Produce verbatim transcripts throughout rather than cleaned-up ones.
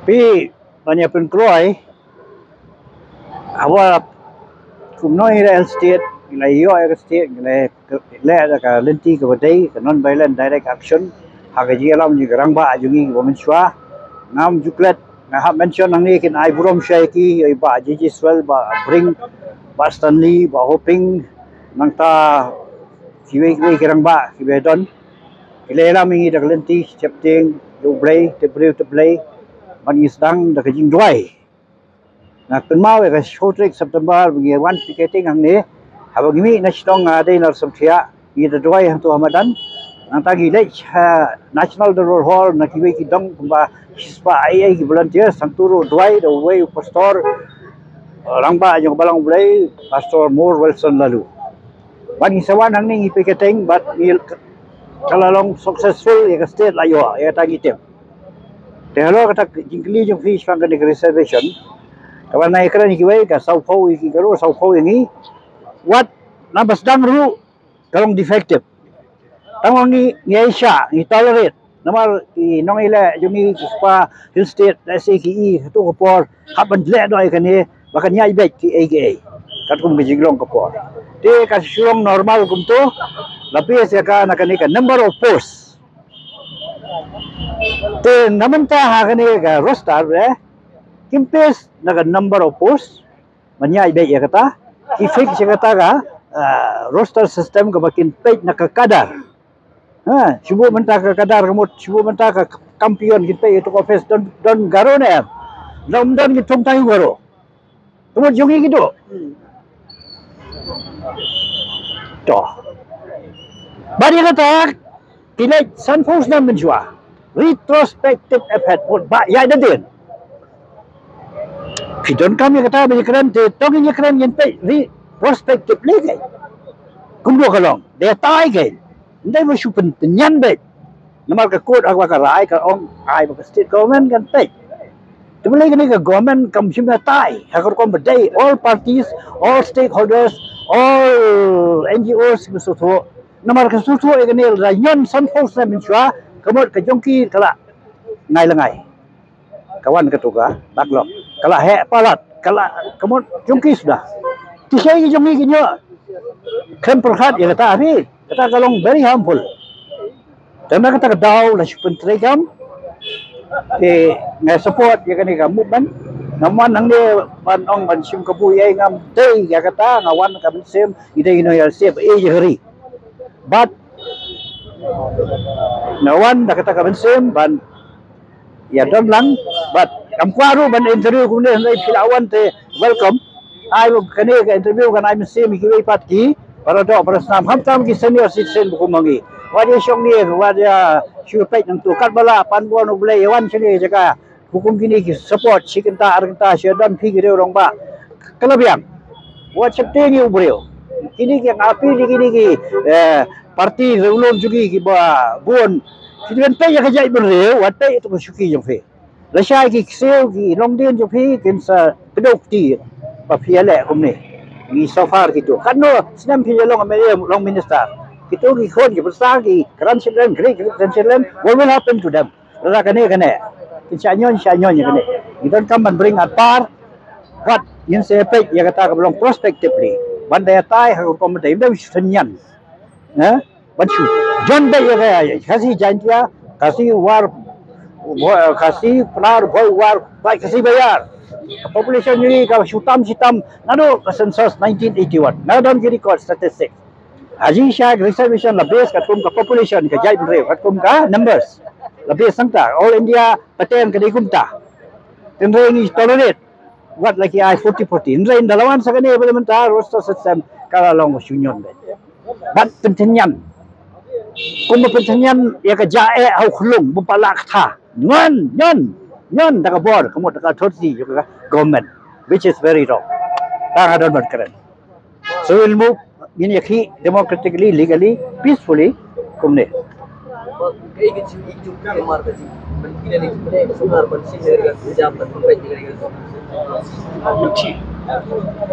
Phi ban ïa pynkloi, haba kumno ïa ka state, ngi la ïoh ïa ka state, ngi la leh da ka lynti kaba dei, ka non-violent direct action ha ka jingïalam jong ki rangbah jong ngi kiba mynshuwa. Ngam ju klet, nga hap mention hangne, kin ai burom sha ki, ïa i Bah J J Swell, Bah Bring, Bah Stanley, Bah Hoping, nangta kiwei kiwei ki rangbah kiba don. Ki la ïalam ïa ngi da ka lynti sheptieng jong U Blei, tip briew tip Blei, ban ngi sdang da ka jingduwai. Nga kynmaw ïa ka shiphew tarik September ba ngi wan picketing hangne, haba ngi mih na Shillong, nga dei na Samthiah, ngi da duwai hangto ha madan. Nangta ngi leit ha National Dawar Hall na kiwei ki dong kumba shispah eiei ki volunteers, hangto ruh duwai da uwei u pastor, eh, rangbah jong ka Balang U Blei, Pastor Moore Wilson Laloo. Bad ngi sa wan hangne ngi picketing, bad ngi, ka la long successful, ïa ka state la ïoh, ïa kata ngi tip. Te halor kata ka jingkylli jong phi shaphang kane ka reservation, kaba nga ïakren ïa kiwei, ka sawphew ïa ki Garo, sawphew ïa ngi. Wat naba sdang ruh ka long defective. Tang ba ngi, ngi ïa shah, ngi tolerate. Namar ki nongïaleh jong ngi ki spah Hill State, lehse ki i kato ka por hap ban leh noh ïa kane, ba kan ïaid beit kiei kiei katkum ka jinglong ka por. Te ka shu long normal kumto, la base ïa ka na kane ka number of posts. Te na mynta ha kane ka roster, eh, kim base na ka number of posts ban ïaid beit ïa kata, ki fix ïa kata ka, ah, roster system kaba kin peit na ka cadre. Ha, shu buh mynta ka cadre, ka mut shu buh mynta ka kampion, kin peit ïa tu ka office, don, don Garo ne em? Don, don ki thung Taïew Garo. Ka mut jong ngi kito. To. Bad ïa kata, ki leit sanphew snem mynshuwa. Retrospective effect, mut ba ïaid hadien. Phi donkam ïa kata ban ïakren, te to ngin ïakren, ngin peit retrospectively kein. Kumno ka long, da tai kein. Ym dei ba shu pyntynñian beit. Namar ka court haba ka rai ka ong ai ba ka state government kan peit. Te balei kane ka government kam shim ïa tai ha ka rukom ba dei, all parties, all stakeholders, all N G Os ki sngewthuh. Namar ka sngewthuh ïa kane, lada ñion sanphew snem mynshuwa, ka mut ka jong ki ka la ngai la ngai. Ka wan katu ka backlog, ka la heh palat, ka la, ka mut jong ki suda. Te shaei ki jong ngi kin ïoh khlem pyrkhat ïa kata, phi? Kata ka long very harmful. Te na kata ka daw la shu pyntreikam. Te nga support ïa kane ka movement. Ngam wan hangne ban ong ban shim kabu ei, ngam dei ïa kata, nga wan ka mynsiem, ngi dei ngi nongïalam sep ei ïa ka ri. Bad nga wan da kata ka mynsiem ban ïa don lang, bad ngam kwah ruh ban interview kumne, hynrei phi la wan te welcome. Ai ba kane ka interview kan ai mynsiem ïa kiwei pat ki para doh para snam, khamtam ki senior citizen ba kum ma ngi. Wat ïa shong ne, wat ïa shu peit nangtu, katba la pan bor U Blei, ïa wan shane jaka. Hukum kine ki support shi kynta ar kynta, shu don phi ki riew rangbah. Ka la biang. Wat sheptieng ïa u briew. Kine ki appeal ïa kine ki, eh, party riewlum jong ngi kiba bun. Ki dei ban peit ïa ka jaitbynriew, wat peit ïa tu ka shuki jong phi. Lashai ki ksiew ki longdien jong phi kin sa kdew kti ba phi ïaleh kumne. Ngi so far kito. Katno snem phi ïa long M L A, long minister? Kito ki khun ki pyrsa ki grandchildren, great grandchildren, what will happen to them? Lada kane kane kin shah ñion, shah ñion ïa kane. Ngi donkam ban bring at par. Wat ngin sa peit ïa kata kaba long prospectively. Ban da ïatai ha ka rukom ba dei, ym dei shu tynñian. Eh? Ban shu jon beit ïa ka Khasi Jaintia, Khasi War, Khasi Pnar Bhoi War, Khasi Bayar. Ka population jong ngi ka shu tam shi tam naduh ka census nineteen eighty-one. Nga don ki record statistic. Ha jingshisha ka reservation la base katkum ka population, ka jaitbynriew, katkum ka numbers. La base nangta, all India pattern ka dei kumta. Hynrei ngi tolerate wat la ki ai forty forty. Hynrei ynda la wan sa kane ba la mynta roster system, ka la long ba shu ñion beit. Bad pyntynñian. Kumba pyntynñian ïa ka jaiñ ha u khyllung, bym pat lah kata. Ñion, ñion, ñion da ka bor, ka mut da ka authority jong ka government, which is very wrong. Tang hadon ban kren. So we'll move, ngin ïakhih democratically, legally, peacefully kumne.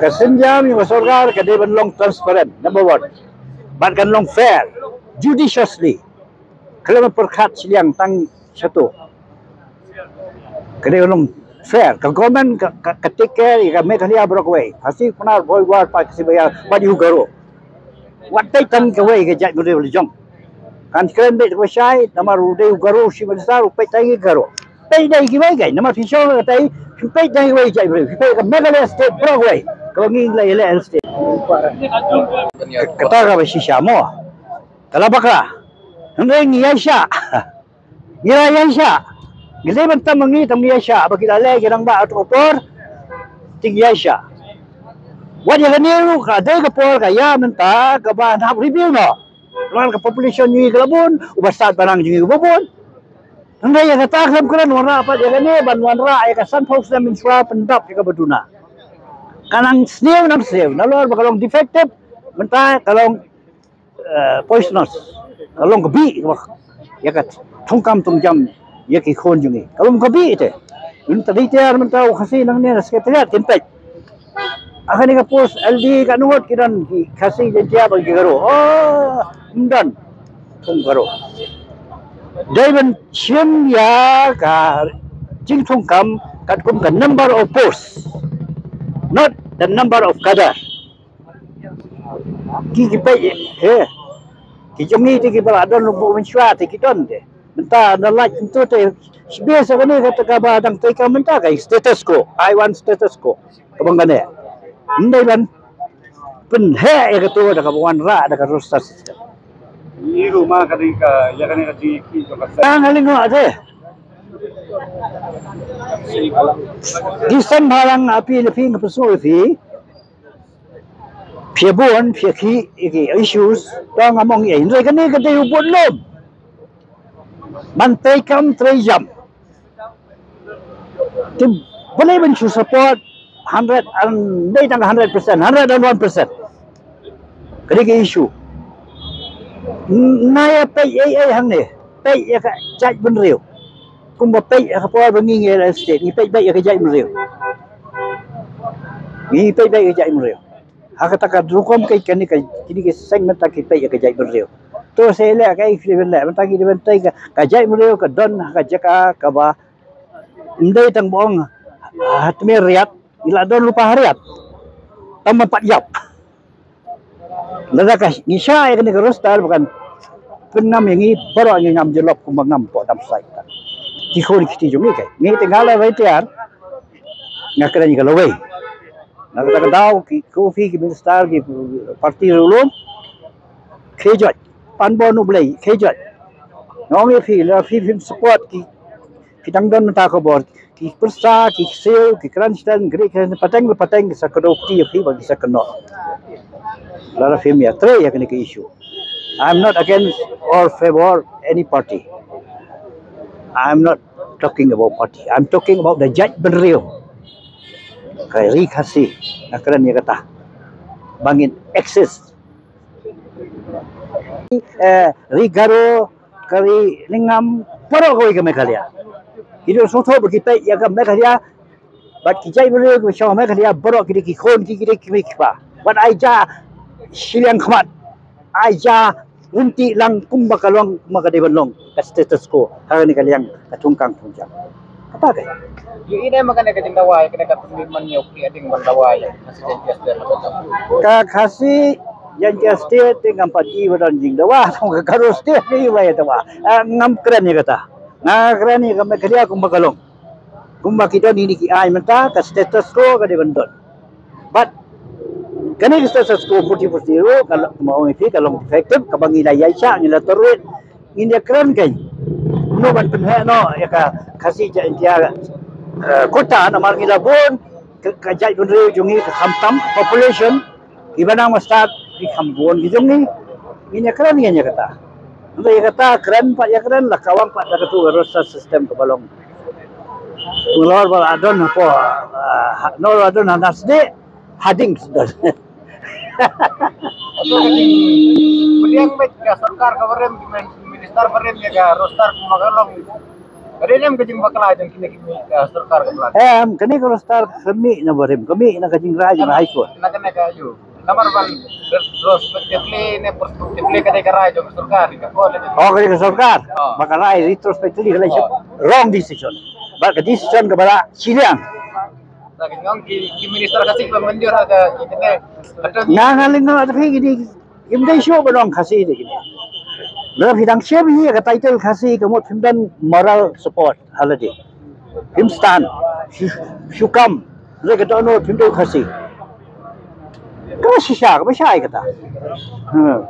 Ka sienjam jong ka sorkar ka dei ban long transparent, number one. Bad kan long fair, judiciously. Khlem pyrkhat shiliang tang shato. Ka dei long fair, ka government ka, ka, ka take care ïa ka Meghalaya baroh kawei. Khasi Pnar, Bhoi, War, Paid, Khasi Baïar, bad ïa u Garo. Wat peit tang kawei ka jaitbynriew la jong. Kan kren beit ba shai, namar u dei u Garo, u Chief Minister, u peit tang ïa u Garo. Peit dei kiwei kai, namar phi shong ka tai, phi peit dei kiwei jaitbynriew, phi peit ka Meghalaya State baroh kawei. Kaba ngi la ïaleh state. Kata kaba shisha mo. Ka la bakla. Hynrei ngi ïaishah. Ngi la ïaishah. Ngi leh ban tam ma ngi tam ngi ïaishah. Ba ki la leh ki rangbah ha tu ka por. Te ngi ïaishah. Wat ïa kane ruh ka dei ka por ka ïa mynta kaba hap review noh. Namar ka population jong ngi ka la bun, uba stad barang jong ngi uba bun. Hynrei ïa kata khlem kren wanrah pat ïa kane ban wanrah ïa ka sanphew snem mynshuwa pyndap ïa kaba duna. Ka nang sniew nang sniew, nalor ba ka long defective, mynta ka long eh, poisonous. Ka long ka bih, wah, ïa ka thungkam thungjam, ïa ki khun jong ngi. Ka long ka bih te. Mynta dei tiar mynta u Khasi nangne na secretariat kin peit. Ha kane ka post L D ka ngut ki don ki Khasi Jaiñtia bad ki Garo. Oh, ym don. Thung Garo. Dei ban shim ïa ka jingthungkam katkum ka number of posts, not the number of cadre. Ki, ki peit, eh. Ki jong ngi te kiba la don ruh mynshuwa te ki don te. Mynta na lait kumto te. Shibun sa kane kata kaba dang tei ka mynta ka status quo. I want status quo. Kaba ngan ne. Ndai ban pynheh ïa kato da kaba wanrah da ka roster system. Ngi ruh ma ka dei ka ïa kane ka jingïakhih jong ka. Tang ha lyngngoh te. Ki sem bhalang ha phi ne phi nga pynslem ïa phi. Phi bun, phi ki, ki issues, to ngam ong ei, hynrei kane ka dei u bun lum. Ban trei kam trei jam. Te balei ban shu support hundred and, dei tang hundred percent, hundred and one percent. Ka dei ka issue. Nga ïa peit ei ei hangne, peit ïa ka jaitbynriew. Kumba peit ïa ka por ba ngi ngi ïa state, ngi peit beit ïa ka jaitbynriew. Ngi peit beit ïa ka jaitbynriew. Ha kata ka rukom ka kane ka, kine ki seng mynta ki peit ïa ka jaitbynriew. To se leh ka i kli leh mynta ki dei ban tei ka, ka jaitbynriew ka don ha ka jaka kaba ym dei tang ba ong ha tmier riat, i la don lypa ha riat. Tang ba pat ïap. Lada ka ngi shah ïa kane ka roster ba kan pynngam ïa ngi baroh ngi ngam jyllop kumba ngam poh dam sai. Ki khun ki kti jong ngi kai. Ngi te nga la bai tiar. Nga kren ïa ka lawei. Na kata ka daw ki kofi ki minister ki party ruh lum. Khie jot. Pan bor nu blei khie jot. Nga ong ïa phi la phi phim support ki, phi dang don mynta khubor. Ki pyrsa, ki ksiew, ki kren shiteng, ki ri kren pateng pateng, ki sa kdew kti ïa phi ba ki sa kynnoh. Lada phim ïatrei ïa kane ka issue. I'm not against or favor any party. I'm not talking about party. I'm talking about the jaitbynriew. Ka ri Khasi, nga kren ïa kata. Ba ngin exist. Eh, ri Garo, ka ri Lyngngam, baroh kawei ka Meghalaya. Ki dei sngewthuh ba ki peit ïa ka Meghalaya, bad ki jaitbynriew kiba shong ha Meghalaya, baroh ki dei ki khun, ki, ki dei ki mei ki pa. Bad ai ja shiliang khmat, ai ja lynti lang kumba ka long, kumba ka dei ban long, ka status quo, ha kane ka liang, ka thungkam thungjam. Kata ka. Ïa ine ma kane ka jingdawa, ïa kane ka commitment ïa u Khlieh Hading ban dawa ïa ka Khasi Jaiñtia State. Ka Khasi Jaiñtia State te ngam pat i ba don jingdawa, tang ka Garo State te i ba ïa dawa. Ah, ngam kren ïa kata. Nga kren ïa ka Meghalaya kumba ka long. Kumba ki don ine ki aiñ mynta, ka status quo ka dei ban don. Bad kane ka status quo forty forty ruh, ka long, kumba ong ïa phi, ka long defective, kaba ngi la ïaishah, ngi la tolerate, ngin ïa kren kein. Kumno ban pynheh noh ïa ka Khasi Jaiñtia, eh, quota, namar ngi la bun, ka, ka jaitbynriew jong ngi ka khamtam, population, kiba nang ba stad, ki kham bun ki jong ngi, ngin ïa kren ngin ïa kata. Hynrei ïa kata kren pat ïa kren la ka wan pat da katu ka roster system kaba long. Nalor ba la don hapoh, ah, ha-, nalor ba la don ha Nasdeh, hadien sdang. Pdiang bad ka sorkar kaba rim, ki min-, minister ba rim ïa ka roster kumba ka long. Ka dei ne em ka jingbakla jong kine ki, ka sorkar ka plan? Em, kane ka roster ka mih na barim, ka mih na ka jingrwai jong High Court. Na kane ka ïoh. Namar ban retrospectively ne prospectively ka dei ka rai jong ka sorkar, ka court. Oh, ka dei ka sorkar. Oh. Ba ka rai retrospectively ka la ïoh. Oh. Wrong decision. Bad ka decision kaba la shiliang. Sa ka ngong ki, ki minister Khasi ba mynjur ha ka, ki kene. Nga nga ling nga ta phi kini. Im dei shuh ba nong Khasi de kini. Lada phi dang shem hi ka title Khasi ka mut phim don moral support ha lade. Phim stan. Shu, shu kam. Lada ka don phim don Khasi. Kaba shisha, kaba shai kata. Hmm.